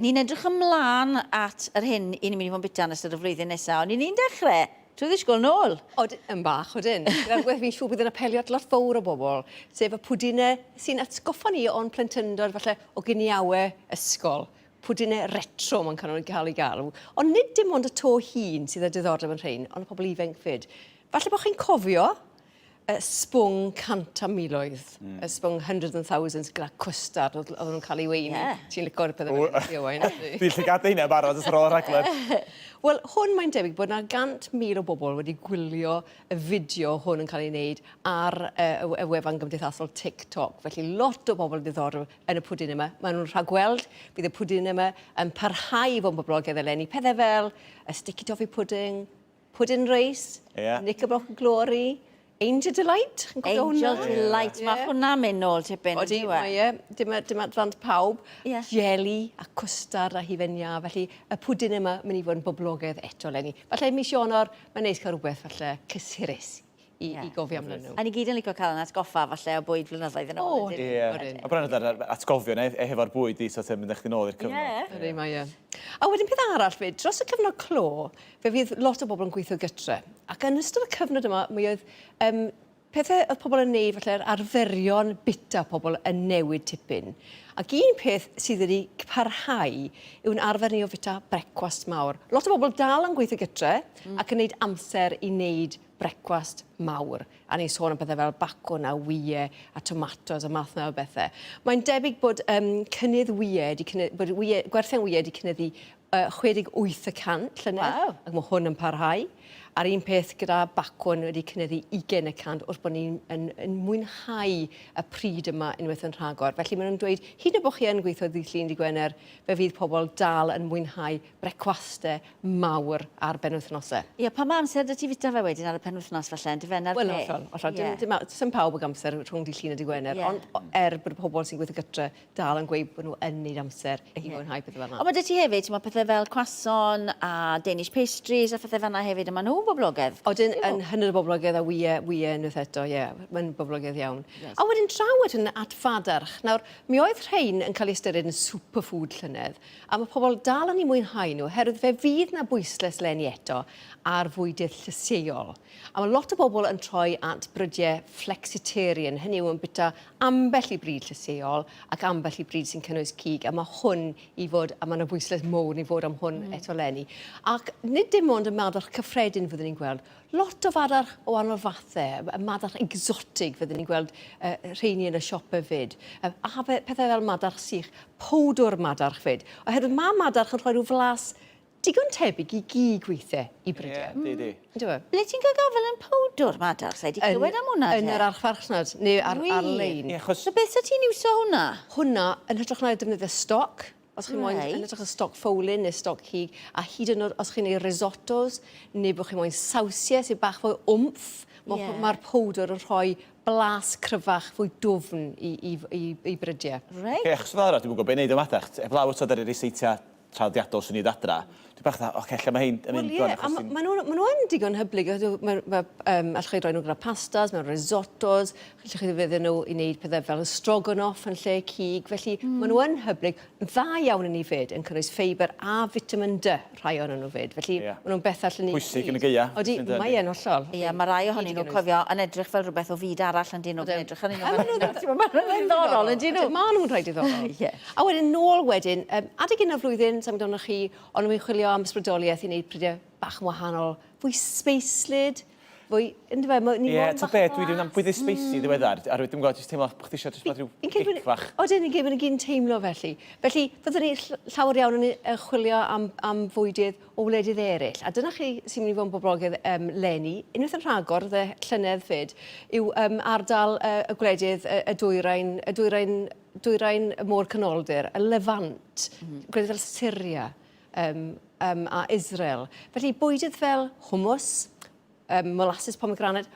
Ni'n edrych ymlaen at yr hyn i ni'n mynd i fod yn bita yn ystod y flwyddyn nesaf, ond i ni'n dechrau trwy ddisgwyl nôl. Od, yn bach, odyn. Gyda rhywbeth fi'n siŵr bydd yn apelio at lot fawr o bobl, sef y pwdinau sy'n atgoffa ni o'n plentyndod, falle o giniawe ysgol. Pwdinau retro mae'n cael cael ei galw. Ond nid dim ond y to hŷn sydd â diddordeb yn rhein, ond y pobl ifanc fyd. Falle bod chi'n cofio y sbwng cant a miloedd, mm. y sbwng hundreds and thousands gyda cwstard, oedd nhw'n cael ei weini. Yeah. Ti'n lico'r pethau fel hyn, Owain? Dwi'n llygadu hynna barod ar ôl y rhaglen. Wel, hwn mae'n debyg bod yna 100,000 o bobl wedi gwylio y fideo hwn yn cael ei wneud ar y, y wefan gymdeithasol TikTok. Felly lot o bobl yn ddiddordeb yn y pwdin yma. Maen nhw'n rhagweld bydd y pwdin yma yn parhau i fod yn boblogaidd eleni. Pethau fel y sticky toffee pudding, Pudding Race, yeah. Knickerbocker Glory, Angel Delight, chi'n cofio hwnna? Angel Delight, yeah. mae hwnna'n mynd nôl tipyn. Odi, mae e. Dim, dim at ddant pawb. Yeah. Jelly a cwstard a hufen iâ. Felly, y pwdin yma mynd i fod yn boblogaidd eto, Lenny. Falle mis Ionawr, mae'n neis cael rhywbeth falle cysurus i, yeah. i gofio amdano nhw. A ni gyd yn licio cael yn atgoffa falle o bwyd flynyddoedd yn ôl. O, ie. A bron yn atgofio neu hefo'r bwyd i, so ti'n mynd â chdi nôl i'r cyfnod. Ie. Ydy, mae e. A wedyn peth arall fyd, dros y cyfnod clo, fe fydd lot o bobl yn gweithio gytre. Ac yn ystod y cyfnod yma, mi oedd um, pethau oedd pobl yn neud, falle'r arferion bita pobl yn newid tipyn. Ac un peth sydd wedi parhau yw'n arfer ni o fita brecwast mawr. Lot o bobl dal yn gweithio gytre mm. ac yn neud amser i wneud brecwast mawr, a ni'n sôn am pethau fel bacwn a wyau a tomatos a math 'na o bethe. Mae'n debyg bod um, cynnydd wyau wedi cynny-, bod wyau, gwerthiant wyau wedi cynyddu uh, 68 y cant llynedd, wow. ac mae hwn yn parhau. A'r un peth gyda bacwn wedi cynyddu 20 y cant wrth bod ni'n yn, yn mwynhau y pryd yma unwaith yn rhagor. Felly maen nhw'n dweud, hyd yn oed bod chi yn gweithio ddydd Llun, dydd Gwener, fe fydd pobl dal yn mwynhau brecwaste mawr ar benwythnosau. Ie, pa ma amser 'da ti fita fe wedyn ar y penwythnos falle, yndyfe, 'na'r peth. Wel, hollol, hollol. Dim, dim, dim pawb ag amser rhwng dydd Llun a dydd Gwener, yeah. ond er bod y pobl sy'n gweithio gytre dal yn gweud bod nhw yn neud amser i yeah. fwynhau pethau fel yna. Ond mae 'da ti hefyd, ti'n pethau fel croissant a Danish pastries a phethau fel yna hefyd, a maen nhw'n boblogaidd. Odyn, yn hynod o boblogaidd a wyau, wyau unwaith eto, ie, yeah, mae'n boblogaidd iawn. Yes. A wedyn draw wedyn at fadarch. Nawr, mi oedd rhain yn cael ei ystyried yn superfood llynedd, A mae pobl dal yn eu mwynhau nhw, oherwydd fe fydd 'na bwyslais 'leni eto ar fwydydd llysieuol. A mae lot o bobl yn troi at brydiau flexitarian, hynny yw yn bwyta ambell i bryd llysieuol ac ambell i bryd sy'n cynnwys cig, a mae hwn i fod, a mae 'na bwyslais mowr i fod am hwn mm. eto 'leni. Ac nid dim ond y madarch cyffredin fyddwn ni'n gweld, lot o fadarch o wahanol fathau, y madarch exotig fyddwn ni'n gweld uh, rheini yn y siopau fyd, uh, a pethau fel madarch sych, powdwr madarch fyd, oherwydd mae madarch yn rhoi rhyw flas digon tebyg i gig weithiau i brydiau. Ie, di, di. Yndyw e? Ble ti'n cael gafael yn powdwr madarch? Sa i 'di clywed am hwnna te. Yn yr archfarchnad, neu ar, ar-lein. Ie, achos... So beth sa ti'n iwso hwnna? Hwnna, yn hytrach na defnyddio stoc, Os chi moyn yn hytrach na stoc ffowlyn neu stoc cig, a hyd yn oed os chi'n neud risottos, neu bod chi moyn sawsiau sydd bach fwy wmff, mae'r yeah. ma powdr yn rhoi blas cryfach, fwy dwfn i, i, i, i brydiau. Reit. Okay, achos fel arall, dwi'n gwybod beth wneud yma, heblaw o ar y ryseitiau traddodiadol swn i'n adra. Dwi'n bach dda, oce, lle mae hein yn mynd Wel, ie, a maen nhw'n ma nhw yn digon hyblyg. Ma, ma, um, allwch chi roi nhw gyda pastas, mewn risottos, allwch chi ddefnyddio nhw i wneud pethau fel stroganoff yn lle cig. Felly, mm. maen nhw yn hyblyg, yn dda iawn yn ei fyd, yn cynnwys ffeibr a vitamin D, rhai ohonyn nhw fyd. Felly, yeah. maen nhw'n bethau allan ni... Pwysig yn y gaea. Odi, mae e'n hollol. Ie, yeah, mae rai ohonyn nhw'n cofio yn edrych fel rhywbeth o fyd arall yn dyn nhw, yn edrych arnyn nhw. Maen nhw'n ddiddorol, yn dyn nhw? Maen nhw'n rhai diddorol. Ie. A wedyn nôl wedyn, um, adeg un o'r flwyddyn, sa'n gwybod chi, ond wy'n chwilio am ysbrydoliaeth i wneud prydiau bach yn wahanol, fwy sbeislyd, fwy, ynddo fe, ni Ie, ta be, dwi ddim am bwydydd spicy mm. ddiweddar, a dwi'n gwybod, jyst teimlo bod chdi eisiau jyst rhyw gic fach. Odyn, ni'n gyd yn teimlo felly. Felly, fyddwn ni llawer iawn yn chwilio am, am fwydydd o wledydd eraill. A dyna chi sy'n mynd i fod yn boblogaidd um, leni. Unwaith yn rhagor, dde llynedd fyd, yw um, ardal uh, y gwledydd y, y dwyrain, y dwyrain Dwyrain y Môr Canoldir, y Levant, mm. gwledydd fel Syria um, um, a Israel. Felly bwydydd fel hummus, um, molasses pomegranate,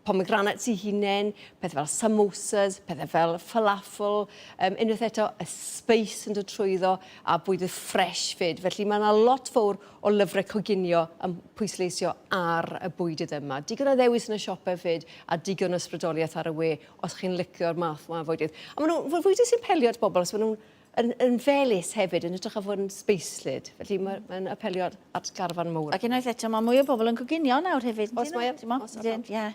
pomegranates i hunain, pethau fel samosas, pethau fel falafel, um, unwaith eto y spice yn dod trwyddo a bwydydd ffresh fyd. Felly mae yna lot fawr o lyfrau coginio yn pwysleisio ar y bwydydd yma. Digon o ddewis yn y siopau fyd a digon o ysbrydoliaeth ar y we os chi'n licio'r math yma o fwydydd. A maen nhw'n fwydydd sy'n pelio at bobl, os maen nhw'n yn, yn felys hefyd, yn hytrach â fod yn sbeislyd. Felly mae'n mae apelio at garfan mowr. Ac unwaith eto, mae mwy o bobl yn coginio nawr hefyd. Oes, mae o. Oes, ie.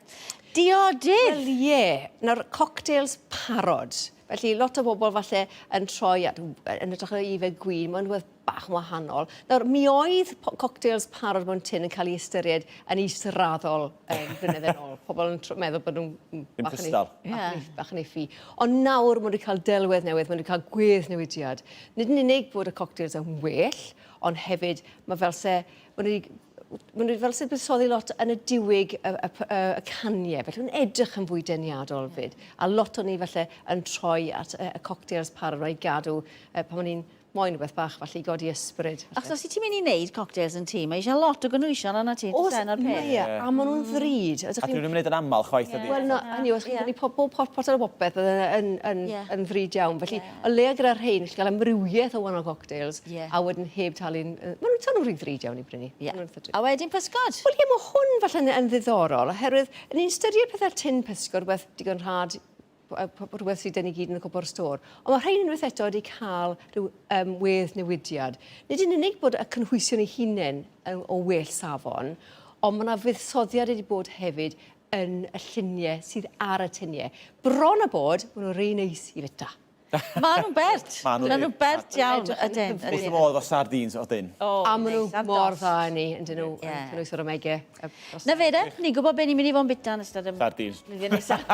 Diodydd! Wel, ie. Nawr, cocktails parod. Felly, lot o bobl falle yn troi at, yn hytrach na yfed gwin, mae'n rhywbeth bach yn wahanol. Nawr, mi oedd cocktails parod mewn tin yn cael ei ystyried yn israddol um, blynedd yn ôl. Pobl yn meddwl bod nhw'n bach yn, bach, yeah. bach yn iffi. Ond nawr, maen nhw wedi cael delwedd newydd, maen nhw wedi cael gwedd newidiad. Nid yn unig bod y cocktails yn well, ond hefyd mae fel se... Maen nhw wedi maen nhw fel sy'n buddsoddi lot yn y diwyg y, y, y, y caniau, felly nhw'n edrych yn fwy deniadol yeah. fyd. A lot o'n ni falle yn troi at y, y cocktails parod i gadw pan o'n i'n moyn rhywbeth bach falle i godi ysbryd. Achos os ti'n mynd i wneud cocktails yn tŷ, mae eisiau lot o gynhwysion arna ti, Oes, yn o'r peth. Ie, a maen nhw'n ddrud. A dyn nhw'n mynd yn aml chwaith ydy. Wel, na, hynny yw, os chi'n prynu pob pot pot o bopeth, yn, yn, yn, yn ddrud iawn. Felly, o leia gyda'r rhain, chi'n cael amrywiaeth o wahanol cocktails, a wedyn heb talu'n... Maen nhw'n nhw'n rhy ddrud iawn i brynu. Yeah. A wedyn pysgod? Wel, ie, mae hwn falle yn ddiddorol, oherwydd ni'n ystyried pethau'r tin pysgod, rhywbeth digon rhad rhywbeth sydd 'da ni gyd yn y cwpwrdd stôr. Ond mae rhain unwaith eto wedi cael rhyw um, wedd newidiad. Nid yn unig bod y cynhwysion eu hunain o well safon, ond mae yna fuddsoddiad wedi bod hefyd yn y lluniau sydd ar y tuniau. Bron a bod, maen nhw'n rei neis i fita. Maen nhw'n bert. Maen nhw'n bert iawn, ydyn. Wrth y modd efo sardines, odyn. Oh, a maen nhw mor dda i ni, yndyn nhw, yn cynnwys yr omega. Na fe de, ni'n gwybod beth ni'n mynd i fod yn bita yn ystod y Sardines. blwyddyn nesaf.